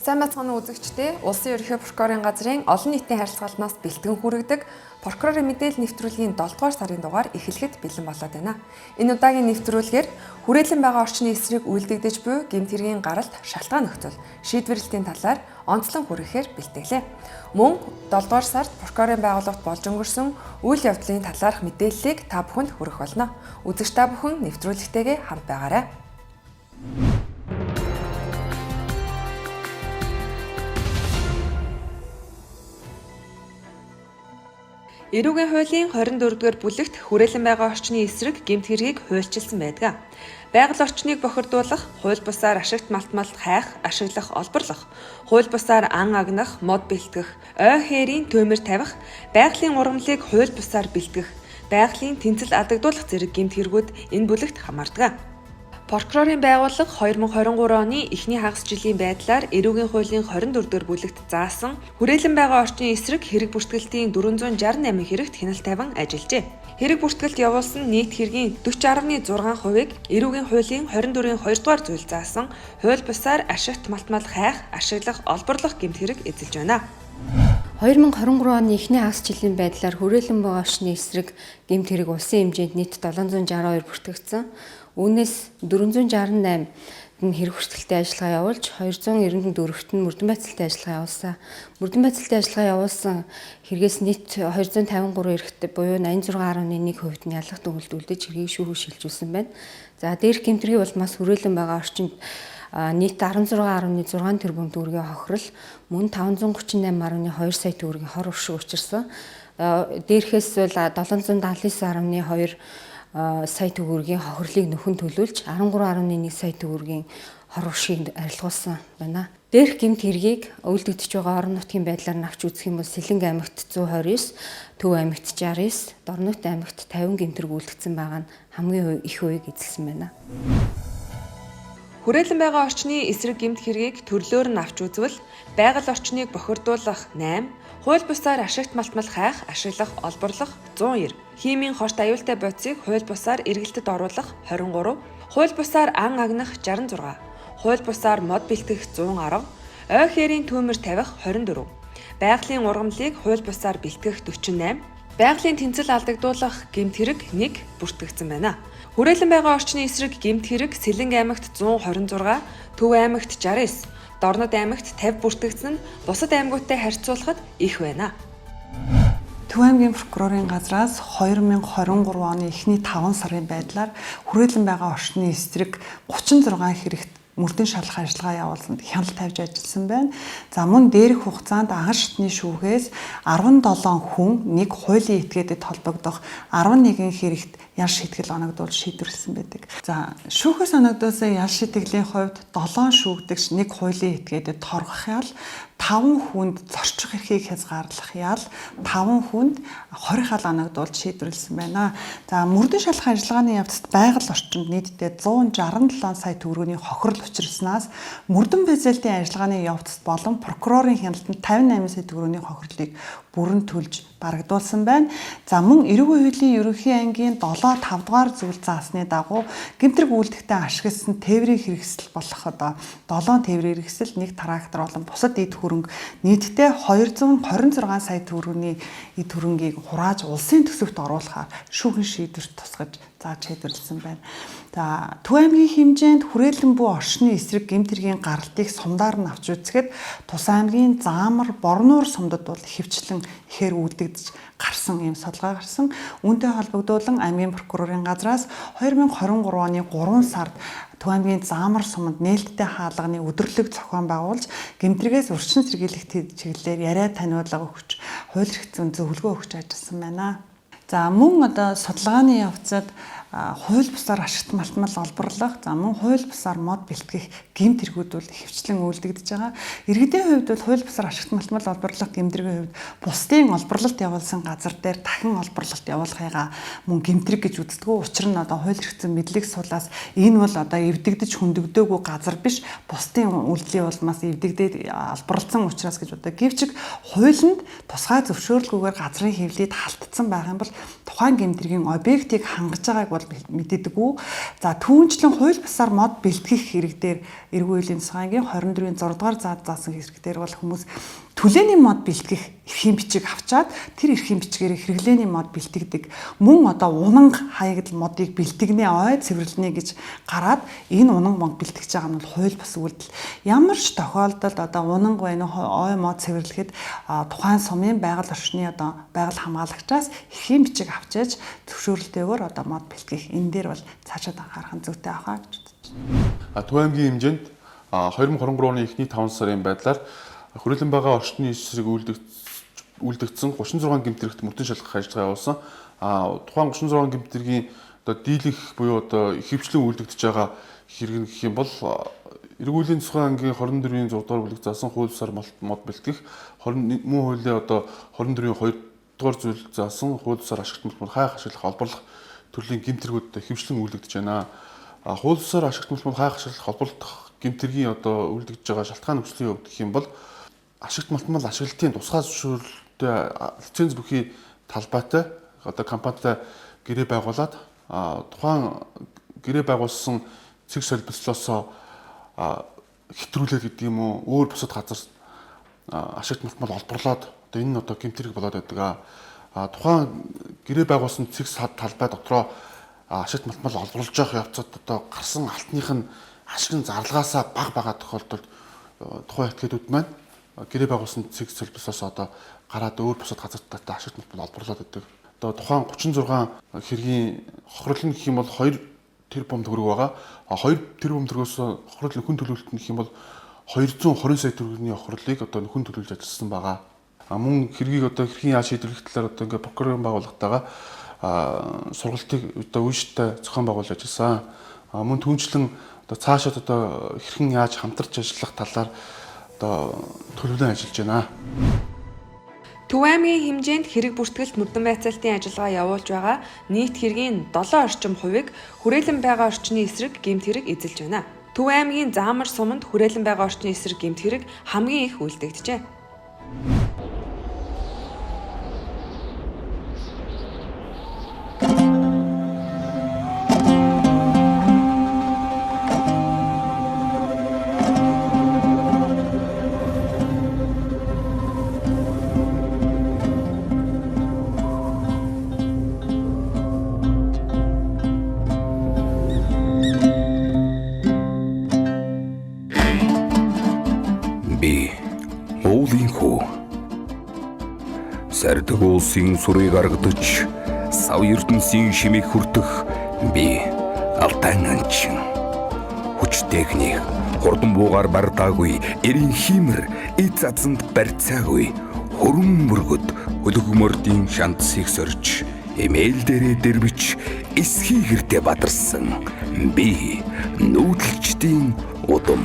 Сайн байцгаана уу үзэгчдээ. Улсын ерөнхий прокурорын газрын олон нийтийн харилцаалнаас бэлтгэн хүргэдэг прокурорын мэдээлэл нэвтрүүлгийн 7 дугаар сарын дугаар эхлэхэд бэлэн болоод байна. Энэ удаагийн нэвтрүүлгээр хүрээлэн байгаа орчны эсрэг үйлдэгдэж буй гэмт хэргийн гаралт шалтгаан нөхцөл шийдвэрлэлтийн талаар онцлон хүргэхээр бэлтгэлээ. Мөн 7 дугаар сард прокурорын байгууллагт болж өнгөрсөн үйл явдлын талаарх мэдээллийг та бүхэнд хүргэх болно. Үзэгч та бүхэн нэвтрүүлэгтэйгээ хамт байгаарай. Эрүүгийн хуулийн 24-р бүлэгт хүрээлэн байгаа орчны эсрэг гэмт хэргийг хуульчилсан байдаг. Байгаль орчныг бохирдуулах, хууль бусаар ашигт малтмал хайх, ашиглах, олборлох, хууль бусаар ан агнах, мод бэлтгэх, ой хээрийн төмөр тавих, байгалийн ургамлыг хууль бусаар бэлтгэх, байгалийн тэнцэл алдагдуулах зэрэг гэмт хэрэгүүд энэ бүлэгт хамаардаг. Прокурорын байгууллага 2023 оны эхний хагас жилийн байдлаар эрүүгийн хуулийн 24-р бүлэгт заасан хүрээлэн байгаа орчны эсрэг хэрэг бүртгэлтийн 468 хэрэгт хяналт тавин ажиллажээ. Хэрэг бүртгэлт явуулсан нийт хэргийн 40.6%-ыг эрүүгийн хуулийн 24-ийн 2-р зүйл заасан хууль бусаар ашигт малтмал хайх, ашиглах, олборлох гэмт хэрэг эзэлж байна. 2023 оны эхний хагас жилийн байдлаар хүрээлэн байгаа орчны эсрэг гэмт хэрэг улсын хэмжээнд нийт 762 бүртгэгдсэн. Үүнээс 468-нд нь хэрэг хүртэлтэй ажиллагаа явуулж, 294-т нь мөрдөн байцалтай ажиллагаа явуулсан. Мөрдөн байцалтай ажиллагаа явуулсан хэрэгээс нийт 253 эрэгтэй буюу 86.1% нь ялах дүгнэлт үлдэж хэргийг шүүхөөр шилжүүлсэн байна. За дээрх гэмт хэргийн улмаас хүрээлэн байгаа орчинд нийт 16.6 тэрбум төгрөгийн хохирол, мөн 538.2 сая төгрөгийн хор уршиг учирсан. Дээрхээс бол 779.2 сая төгрөгийн хохирлыг нөхөн төлүүлж 13.1 сая төгрөгийн хор уршиг арилгуулсан байна. Дээрх гэмт хэргийг үйлдэгдэж байгаа орон нутгийн байдлаар нь авч үзэх юм бол Сэлэнг аймагт 129, Төв аймагт 69, Дорнот аймагт 50 гэмт хэрэг үйлдэгдсэн байгаа нь хамгийн их хувийг эзэлсэн байна. Хүрээлэн байгаа орчны эсрэг гэмт хэргийг төрлөөр нь авч үзвэл байгаль орчныг бохирдуулах 8, хууль бусаар ашигт малтмал хайх, ашиглах, олборлох 190, химийн хорт аюултай бодисыг хууль бусаар эргэлтэд оруулах 23, хууль бусаар ан агнах 66, хууль бусаар мод бэлтгэх 110, ой хээрийн түүмэр тавих 24, байгалийн ургамлыг хууль бусаар бэлтгэх 48, байгалийн тэнцэл алдагдуулах гэмт хэрэг 1 бүртгэгдсэн байна. Хүрээлэн байгаа орчны эсрэг гэмт хэрэг Сэлэнг аймагт 126, Төв аймагт 69, Дорнод аймагт 50 бүртгэгдсэн нь бусад аймагуудтай харьцуулахад их байна. Төв аймгийн прокурорын газраас 2023 оны эхний 5 сарын байдлаар хүрээлэн байгаа орчны эсрэг 36 хэрэгт мөрдөн шалах ажиллагаа явуулсанд хяналт тавьж ажилласан байна. За мөн дээрх хугацаанд анхан шатны шүүхээс 17 хүн нэг хуулийн этгээдэд холбогдох 11 хэрэгт ял шийтгэл оногдуулж шийдвэрлэсэн байдаг. За шүүхээс оногдуулсан ял шийтгэлийн хувьд 7 шүүгдэгч нэг хуулийн этгээдэд торгох ял, 5 хүнд зорчих эрхийг хязгаарлах ял, 5 хүнд 20 хал оногдуулж шийдвэрлэсэн байна. За мөрдөн шалах ажиллагааны явцад байгаль орчинд нийтдээ 167 сая төгрөгийн хохирол учирснаас мөрдөн байцаалтын ажиллагааны явцад болон прокурорын хяналтанд 58 сая төгрөгийн хохирлыг бүрэн төлж барагдуулсан байна. За мөн эрүүгийн хуулийн ерөнхий ангийн 7 5 дугаар зүйл заасны дагуу гэмтрэг үйлдэхтэй ашигласан тээврийн хэрэгсэл болох одоо 7 тээврийн хэрэгсэл, 1 трактор болон бусад эд хөрөнгө нийтдээ 226 сая төгрөгийн эд хөрөнгийг хурааж улсын төсөвт оруулахаар шүүхэн шийдвэр тусгаж зааж шийдвэрлэсэн байна. За Төв аймгийн хэмжээнд хүрээлэн буй орчны эсрэг гэмт хэргийн гаралтыг сумдаар нь авч үзэхэд Тус аймгийн Заамар, Борнуур сумдад бол ихэвчлэн ихээр үйлдэгдэж гарсан ийм судалгаа гарсан. Үүнтэй холбогдуулан аймгийн прокурорын газраас 2023 оны 3 сард Төв аймгийн Заамар суманд нээлттэй хаалганы өдөрлөг зохион байгуулж гэмтрэгээс урьдчилан сэргийлэх чиглэлээр яриа таниулга өгч, хууль эрх зүйн зөвлөгөө өгч ажилласан байна. За мөн одоо судалгааны явцад хууль бусаар ашигт малтмал олборлох, за мөн хууль бусаар мод бэлтгэх гэмт хэрэгүүд бол ихэвчлэн үйлдэгдэж байгаа. Иргэдийн хувьд бол хууль бусаар ашигт малтмал олборлох гэмт хэргийн хувьд бусдын олборлолт явуулсан газар дээр дахин олборлолт явуулахыгаа мөн гэмт хэрэг гэж үздэг. Учир нь одоо хууль эрх зүйн мэдлэг сулаас энэ бол одоо эвдэгдэж хөндөгдөөгүй газар биш, бусдын үйлдэлийн улмаас эвдэгдээд олборлолцсон учраас гэж боддог. Гэвч хуулинд тусгай зөвшөөрлгүйгээр газрын хэвлэлд халтцсан байх юм бол тухайн гэмт хэргийн объектыг хангаж байгааг бол бол мэддэггүй. За түүнчлэн хууль бусаар мод бэлтгэх хэрэг дээр эрг үйлийн тусгай ангийн 24-ийн 6 дугаар заад заасан хэрэг дээр бол хүмүүс түлээний мод бэлтгэх эрхийн бичиг авчаад тэр эрхийн бичгээр хэрэглээний мод бэлтгэдэг. Мөн одоо унанг хаягдал модыг бэлтгэнэ, ой цэвэрлэнэ гэж гараад энэ унанг мод бэлтгэж байгаа нь бол хууль бус үйлдэл. Ямар ч тохиолдолд одоо унанг байна уу, ой мод цэвэрлэхэд тухайн сумын байгаль орчны одоо байгаль хамгаалагчаас эрхийн бичиг авчиж зөвшөөрлөлтэйгээр одоо мод бэлтгэх энэ дээр бол цаашаад анхаарах нь зүйтэй байхаа гэж бодож байна. Төв аймгийн хэмжээнд 2023 оны эхний 5 сарын байдлаар хүрээлэн байгаа орчны эсрэг үйлдэгдсэн 36 гэмт хэрэгт мөрдөн шалгах ажиллагаа явуулсан. Тухайн 36 гэмт хэргийн одоо дийлэнх буюу одоо ихэвчлэн үйлдэгдэж байгаа хэрэг нь гэх юм бол эргүүлийн тусгай ангийн 24-ийн 6 дугаар бүлэг заасан хууль бусаар мод бэлтгэх, 20 мөн хуулийн одоо 24-ийн 2 дугаар зүйл заасан хууль бусаар ашигт мэлмэл хайх ашиглах олборлох төрлийн гэмт хэрэгүүд ихэвчлэн үйлдэгдэж байна. Хууль бусаар ашигт мэлмэл хайх ашиглах олборлох гэмт хэргийн одоо үйлдэгдэж байгаа шалтгаан нөхцөлийн хувьд гэх юм бол ашигт малтмал ашиглалтын тусгай зөвшөөрлөлтэй лиценз бүхий талбайтай одоо компанитай гэрээ байгуулад тухайн гэрээ байгуулсан цэг солбослоосоо хэтрүүлээд гэдэг юм уу өөр бусад газар ашигт малтмал олборлоод одоо энэ нь одоо гэмт хэрэг болоод байдаг. Тухайн гэрээ байгуулсан цэг талбай дотроо ашигт малтмал олборлож явах явцад одоо гарсан алтных нь ашиг нь зарлагаасаа бага байгаа тохиолдолд тухайн этгээдүүд маань гэрээ байгуулсан цэг солбосоос одоо гараад өөр бусад газартаа ашигт малтмал олборлоод байдаг. Одоо тухайн 36 хэргийн хохирлол нь гэх юм бол 2 тэрбум төгрөг байгаа. 2 тэрбум төгрөгөөс хохирол нөхөн төлөвлөлт нь гэх юм бол 220 сая төгрөгийн хохирлыг одоо нөхөн төлөвлөж ажилласан байгаа. Мөн хэргийг одоо хэрхэн яаж шийдвэрлэх талаар одоо ингээ прокурорын байгууллагатайгаа сургалтыг одоо үйлчлэлтэй зохион байгуулж ажилласан. Мөн түнчлэн одоо цаашаад одоо хэрхэн яаж хамтарч ажиллах талаар одоо төлөвлөн ажиллаж байна. Төв аймгийн хэмжээнд хэрэг бүртгэлт мөрдөн байцаалтын ажиллагаа явуулж байгаа нийт хэргийн 7 орчим хувийг хүрээлэн байгаа орчны эсрэг гэмт хэрэг эзэлж байна. Төв аймгийн Заамар суманд хүрээлэн байгаа орчны эсрэг гэмт хэрэг хамгийн их үйлдэгджээ. Би уулын хүү. Сардаг уулсын сүрийг аргадаж, сав ертөнцийн шимийг хүртэх би Алтан анчин. Хүч техник хурдан буугаар бардаагүй, эрийн хиймэр эз азанд барьцаагүй, хөрөн мөргөд хөлөг мөрдийн шандсыг сорж, эмээл дээрээ дэрвич эсхий гэртээ бадарсан би нүүдэлчдийн удам.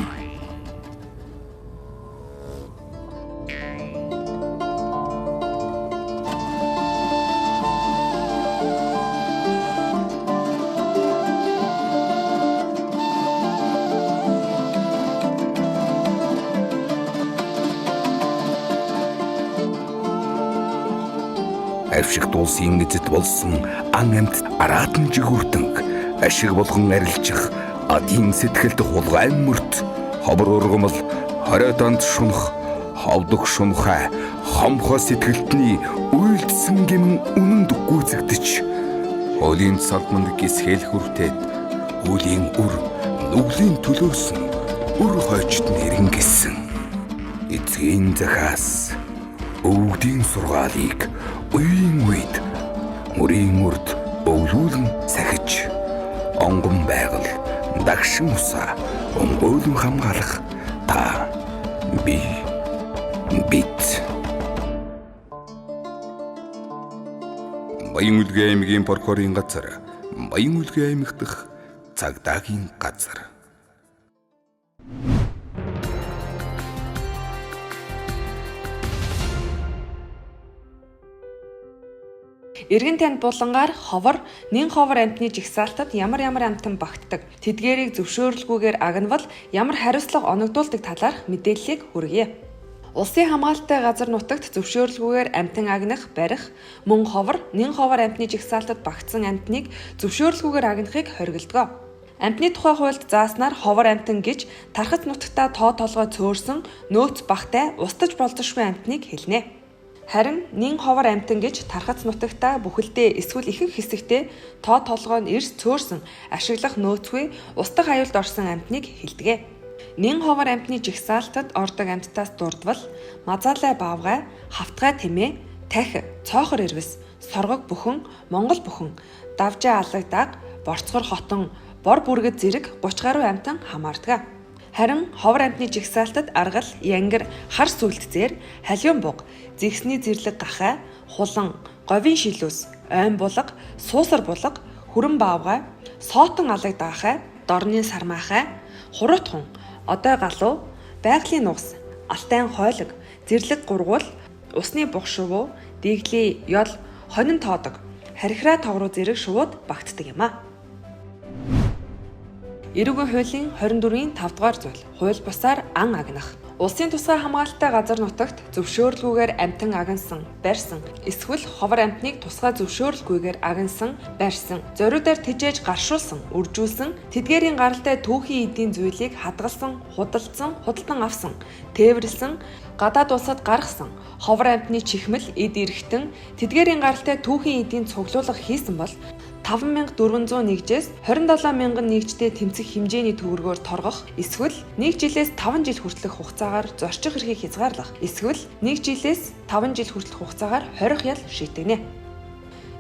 Авшигт улсын эзэд болсон ан амт араатан жигүүртэнг ашиг болгон арилжих адийн сэтгэлд хулгай мөрт ховор ургамал хорой донд шунах ховдог шунхай хомхо сэтгэлтний үйлдсэн гэмэн үнэнд гүйцэгдэж хуулийн цалманд гисгэл хүртээд үлийн үр нүглийн төлөөсөн өр хойчд нэрнгэсэн эцгийн захаас өвгдийн сургаалыг үеийн үед мөрийн урд өвлүүлэн сахиж онгон байгаль дагшин усаа өмгөөлөн хамгаалах та би бит. Баян-Үлгэн аймгийн прокурорын газар, Баян-Үлгэн аймаг дахь цагдаагийн газар. Эргэн танд булангаар ховор, нэн ховор амьтны жагсаалтад ямар ямар амьтан багтдаг, тэдгээрийг зөвшөөрлгүйгээр агнавал ямар хариуцлага оногдуулдаг талаарх мэдээллийг хүргье. Улсын хамгаалалттай газар нутагт зөвшөөрлгүйгээр амьтан агнах, барих, мөн ховор, нэн ховор амьтны жагсаалтад багтсан амьтныг зөвшөөрлгүйгээр агнахыг хориглодог. Амьтны тухай хуульд зааснаар ховор амьтан гэж тархац нутагтаа тоо толгой цөөрсөн нөөц багтай устж болзошгүй амьтныг хэлнэ. Харин нэн ховор амьтан гэж тархац нутагтаа бүхэлдээ эсвэл ихэнх хэсэгтээ тоо толгой нь эрс цөөрсөн ашиглах нөөцгүй устдах аюулд орсон амьтныг хэлдэг. Нэн ховор амьтны жагсаалтад ордог амьтдаас дурдвал мазаалай баавгай, хавтгай тэмээ, тахи, цоохор ирвэс, соргог бүхэн, монгол бүхэн, давжаа аллагдаг, борцгор хотон, бор бүргэд зэрэг 30 гаруй амьтан хамаардаг. Харин ховор амьтны жагсаалтад аргал, янгир, хар сүлд зээр, халиун буг, зэгсний зэрлэг гахай, хулан, говийн шилүүс, ойн булга, суусар булга, хүрэн баавгай, соотон алаг даахай, дорны сармаахай, хуруутхан, одой галуу, байгалийн нугас, алтайн хойлог, зэрлэг гургуул, усны буг шувуу, дэгдлийн ёл, хонин тоодог, харихраа тогруу зэрэг шувууд багтдаг юм а. Эрүүгийн хуулийн 24-ийн 5 дугаар зүйл хууль бусаар ан агнах. Улсын тусгай хамгаалалттай газар нутагт зөвшөөрлгүйгээр амьтан агнасан, барьсан эсвэл ховор амьтныг тусгай зөвшөөрлгүйгээр агнасан, барьсан, зориудаар тэжээж гаршуулсан, үржүүлсэн, тэдгээрийн гаралтай түүхийн эдийн зүйлийг хадгалсан, худалдсан, худалдан авсан, тээвэрлсэн, гадаад улсад гаргасан, ховор амьтны чихмэл, эд эрхтэн, тэдгээрийн гаралтай түүхийн эдийн цуглуулга хийсэн бол 5401-ээс 27000 нэгжтэй тэмцэх хэмжээний төгрөгөөр торгох эсвэл 1 жилээс 5 жил хүртэлх хугацаагаар зорчих эрхийг хязгаарлах эсвэл 1 жилээс 5 жил хүртэлх хугацаагаар хорих ял шийтгэнэ.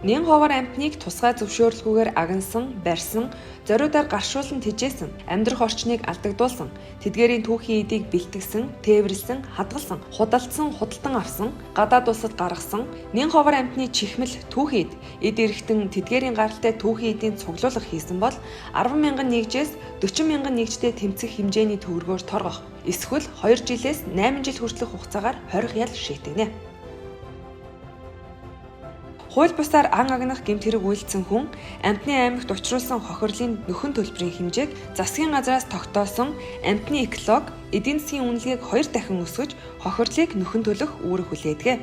Нэн ховор амьтныг тусгай зөвшөөрлгүйгээр агнасан, барьсан, зориудаар гаршуулан тэжээсэн, амьдрах орчныг алдагдуулсан, тэдгээрийн түүхийн эдийг бэлтгэсэн, тээвэрлсэн, хадгалсан, худалдсан, худалдан авсан, гадаад улсад гаргасан, нэн ховор амьтны чихмэл, түүхийн эд, эд эрхтэн тэдгээрийн гаралтай түүхийн эдийн цуглуулга хийсэн бол 10,000 нэгжээс 40,000 нэгжтэй тэмцэх хэмжээний төгрөгөөр торгох, эсвэл 2 жилээс 8 жил хүртэлх хугацаагаар хорих ял шийтгэнэ. Хууль бусаар ан агнах гэмт хэрэг үйлдсэн хүн амьтны аймагт учруулсан хохирлын нөхөн төлбөрийн хэмжээг засгийн газраас тогтоосон амьтны эколог эдийн засгийн үнэлгээг 2 дахин өсгөж хохирлыг нөхөн төлөх үүрэг хүлээдэг.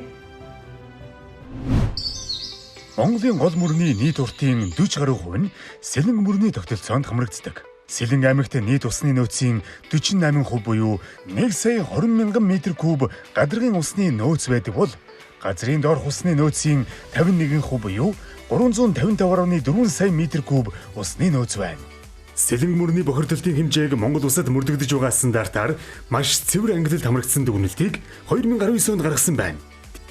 Монголын гол мөрний нийт уртын 40 гаруй хувь нь Сэлэнг мөрний тогтолцоонд хамрагддаг. Сэлэнг аймагт нийт усны нөөцийн 48% буюу 1 сая 20 мянган метр куб гадаргын усны нөөц байдаг бол газрын доорх усны нөөцийн 51% буюу 355.4 сая метр куб усны нөөц байна. Сэлэнг мөрний бохирдолтын хэмжээг Монгол улсад мөрдөгдөж байгаа стандартаар маш цэвэр ангилалд хамрагдсан дүгнэлтийг 2019 онд гаргасан байна.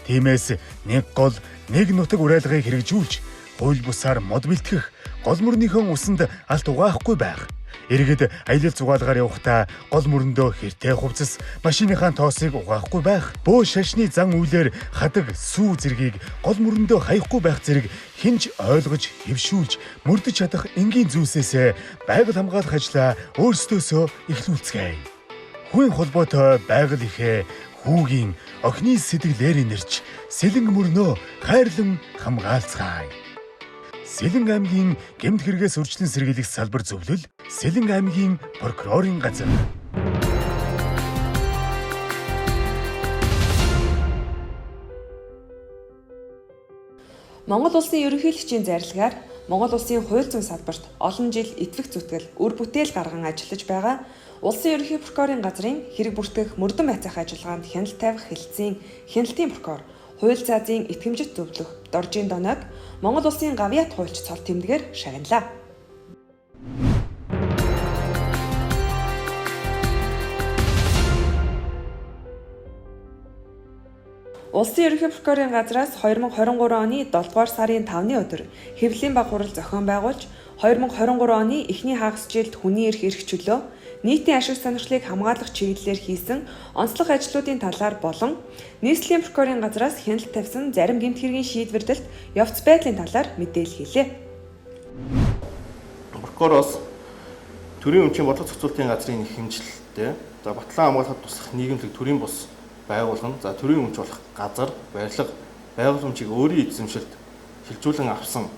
Тиймээс нэг гол нэг нутаг уриалгыг хэрэгжүүлж хууль бусаар мод бэлтгэх, гол мөрнийхөө усанд алт угаахгүй байх. Иргэд аялал зугаалгаар явахдаа гол мөрөндөө хэртэй хувцас, машиныхаа тоосыг угаахгүй байх, бөө шашны зан үйлээр хадаг сүү зэргийг гол мөрөндөө хаяхгүй байх зэрэг хинж ойлгож, хэвшүүлж, мөрдөж чадах энгийн зүйлсээсээ байгаль хамгаалах ажлаа өөрсдөөсөө эхлүүлцгээе. Хүн холбоотой байгаль ихээ хүүгийн охины сэтгэлээр инэрч Сэлэнг мөрнөө хайрлан хамгаалцгаая. Сэлэнг аймгийн гэмт хэрэгээс үржлэн сэргийлэх салбар зөвлөл Сэлэнг аймгийн прокурорын газар. Монгол улсын ерөнхийлөгчийн зарилгаар Монгол улсын хууль зүйн салбарт олон жил итгэх зүтгэл, үр бүтээл гарган ажиллаж байгаа Улсын ерөнхий прокурорын газрын хэрэг бүртгэх мөрдөн байцаах ажиллагаанд хяналт тавих хэлтсийн хяналтын прокурор, хууль заазын итгэмжит зөвлөх Доржийн Доног Монгол улсын гавьяат хуульч цол тэмдгээр шагналаа. Улсын ерөнхий прокурорын газраас 2023 оны 7 дугаар сарын 5-ны өдөр хэвлэлийн баг хурал зохион байгуулж 2023 оны эхний хагас жилд хүний эрх эрх чөлөө нийтийн ашиг сонирхлыг хамгаалах чиглэлээр хийсэн онцлог ажлуудын талаар болон нийслэлийн прокурорын газраас хяналт тавьсан зарим гэмт хэргийн шийдвэрлэлт явц байдлын талаар мэдээлэл хийлээ. Прокуророос төрийн өмчийн бодлого зохицуултын газрын их хэмжилттэй за батлан хамгаалахад туслах нийгэмлэг төрийн бус байгууллага нь за төрийн өмч болох газар, барилга, байгууламжийг өөрийн эзэмшилд шилжүүлэн авсан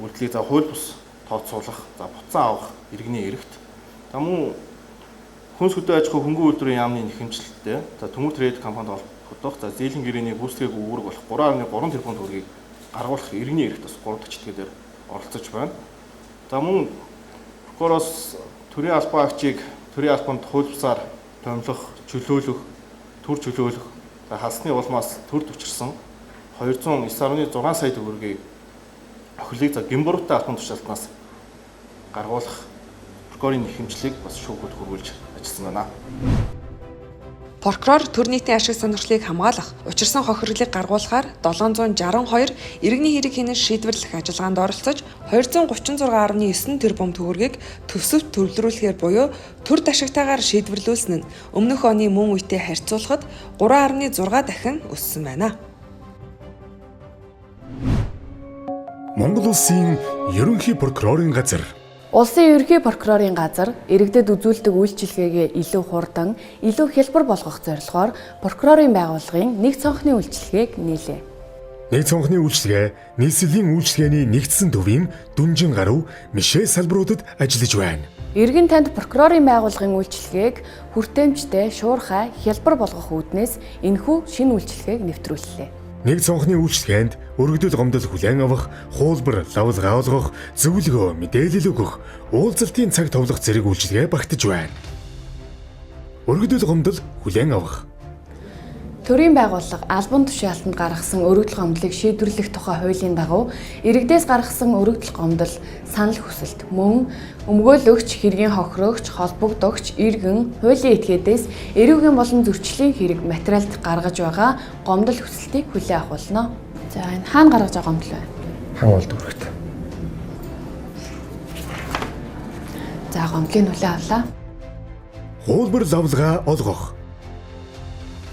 үйлдэлийг за хууль бус тооцоолох, за буцаан авах иргэний эрхт. За мөн Хүнс хөдөө аж ахуй хөнгөн үйлдвэрийн яамны нэхэмжлэлтэй за Төмөр трейд компанид холбогдох за зээлийн гэрээний гүйцэтгээгүй үүрэг болох 3.3 тэрбум төгрөгийг гаргуулах иргэний эрхт бас 3 дахь читгэдээр оролцож байна. За мөн прокуророос төрийн албан агчийг төрийн албанд хууль бусаар томилох, чөлөөлөх, төр чөлөөлөх, за халсны улмаас төрд учирсан 209.6 сая төгрөгийг хохирлыг за гэмбуруутай албан тушаалтнаас гаргуулах прокурорын нэхэмжлийг бас шүүхүүд хөрвүүлж ажилласан байна. Прокурор төр нийтийн ашиг сонирхлыг хамгаалах, учирсан хохирлыг гаргуулахаар 762 иргэний хэрэг хийнэн шийдвэрлэх ажиллагаанд оролцож 236.9 тэрбум төгрөгийг төсөвт төвлөрүүлэхээр буюу төр ашигтайгаар шийдвэрлүүлсэн нь өмнөх оны мөн үетэй харьцуулахад 3.6 дахин өссөн байна. Монгол Улсын ерөнхий прокурорын газар. Улсын ерөнхий прокурорын газар иргэдэд үзүүлдэг үйлчилгээгээ илүү хурдан, илүү хялбар болгох зорилгоор прокурорын байгууллагын нэг цонхны үйлчилгээг нийлээ. Нэг цонхны үйлчилгээ нийслэлийн үйлчилгээний нэгдсэн төвийн дүнжин гаруй мишээ салбаруудад ажиллаж байна. Иргэн танд прокурорын байгууллагын үйлчилгээг хүртээмжтэй, шуурхай, хялбар болгох үүднээс энэхүү шинэ үйлчилгээг нэвтрүүллээ. Нэг цонхны үйлчилгээнд өргөдөл гомдол хүлээн авах, хуулбар, лавлгаа олгох, зөвлөгөө, мэдээлэл өгөх, уулзалтын цаг товлох зэрэг үйлчилгээ багтаж байна. Өргөдөл гомдол хүлээн авах. Төрийн байгууллага албан тушаалтанд гаргасан өргөдөл гомдлыг шийдвэрлэх тухай хуулийн дагуу иргэдээс гаргасан өргөдөл гомдол, санал хүсэлт, мөн өмгөөлөгч, хэргийн хохирогч, холбогдогч, иргэн, хуулийн этгээдээс эрүүгийн болон зөрчлийн хэрэг материалд гаргаж байгаа гомдол хүсэлтийг хүлээн авах болно. За энэ хаана гаргаж байгаа гомдол вэ? Хан уул дүүрэгт. За гомдлыг хүлээн авлаа. Хуулбар лавлгаа олгох.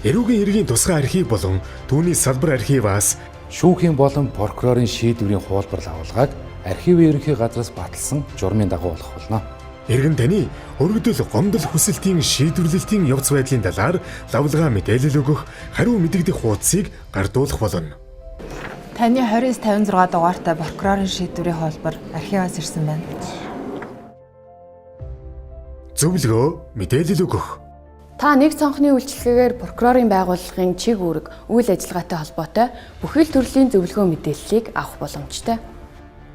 Эрүүгийн хэргийн тусгай архив болон түүний салбар архиваас шүүхийн болон прокурорын шийдвэрийн хуулбар лавлгааг архивын ерөнхий газраас баталсан журмын дагуу олгох болно. Иргэн таны өргөдөл гомдол хүсэлтийн шийдвэрлэлтийн явц байдлын талаар лавлгаа мэдээлэл өгөх, хариу мэдэгдэх хуудсыг гардуулах болно. Таны 2956 дугаартай прокурорын шийдвэрийн хуулбар архиваас ирсэн байна. Зөвлөгөө мэдээлэл өгөх. Та нэг цонхны үйлчилгээгээр прокурорын байгууллагын чиг үүрэг, үйл ажиллагаатай холбоотой бүхий л төрлийн зөвлөгөө мэдээллийг авах боломжтой.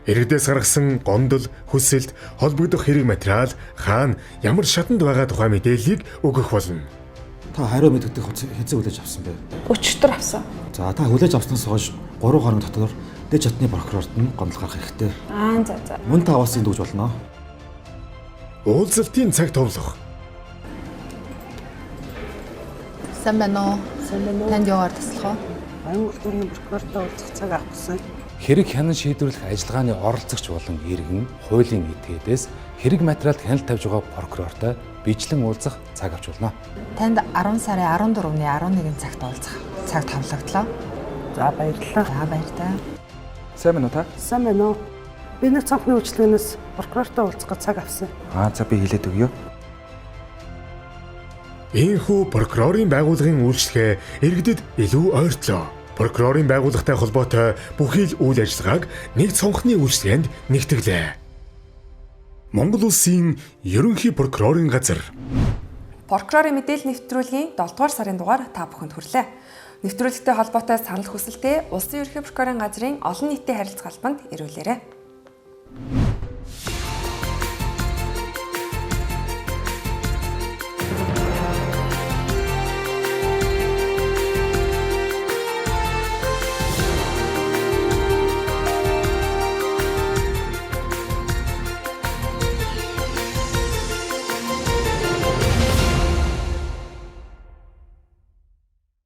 Иргэдээс гаргасан гомдол, хүсэлт, холбогдох хэрэг материал хаана ямар шатанд байгаа тухай мэдээллийг өгөх болно. Та хариу мэдэгдэх хэзээ хүлээж авсан бэ? Өчигдөр авсан. За та хүлээж авснаас хойш 3 гаруй дотор дэд чатны прокурорт нь гомдол гаргах хэрэгтэй. Аа за за. Мөн та бас энд өгж болно. Уулзалтын цаг товлох. Сайн байна уу? Сайн байна уу? Танд юугаар туслах вэ? Баян улсын прокурортой уулзах цаг авах гэсэн. Хэрэг хянан шийдвэрлэх ажиллагааны оролцогч болон иргэн хуулийн этгээдээс хэрэг материалд хяналт тавьж байгаа прокурортой бичлэн уулзах цаг авч болно. Танд 10 сарын 14-ний 11 цагт уулзах цаг товлогдлоо. За баярлалаа. За баяртай. Сайн байна уу та? Сайн байна уу? Би нэг цонхны үйлчилгээнээс прокурортой уулзах гэж цаг авсан. Аа за би хэлээд өгье. Ийхүү прокурорын байгууллагын үйлчилгээ иргэдэд илүү ойртлоо. Прокурорын байгууллагатай холбоотой бүхий л үйл ажиллагааг нэг цонхны үйлчилгээнд нэгтгэлээ. Монгол Улсын ерөнхий прокурорын газар. Прокурорын мэдээлэл нэвтрүүлгийн 7 дугаар сарын дугаар та бүхэнд хүрлээ. Нэвтрүүлэгтэй холбоотой санал хүсэлтээ Улсын ерөнхий прокурорын газрын олон нийтийн харилцах албанд ирүүлээрэй.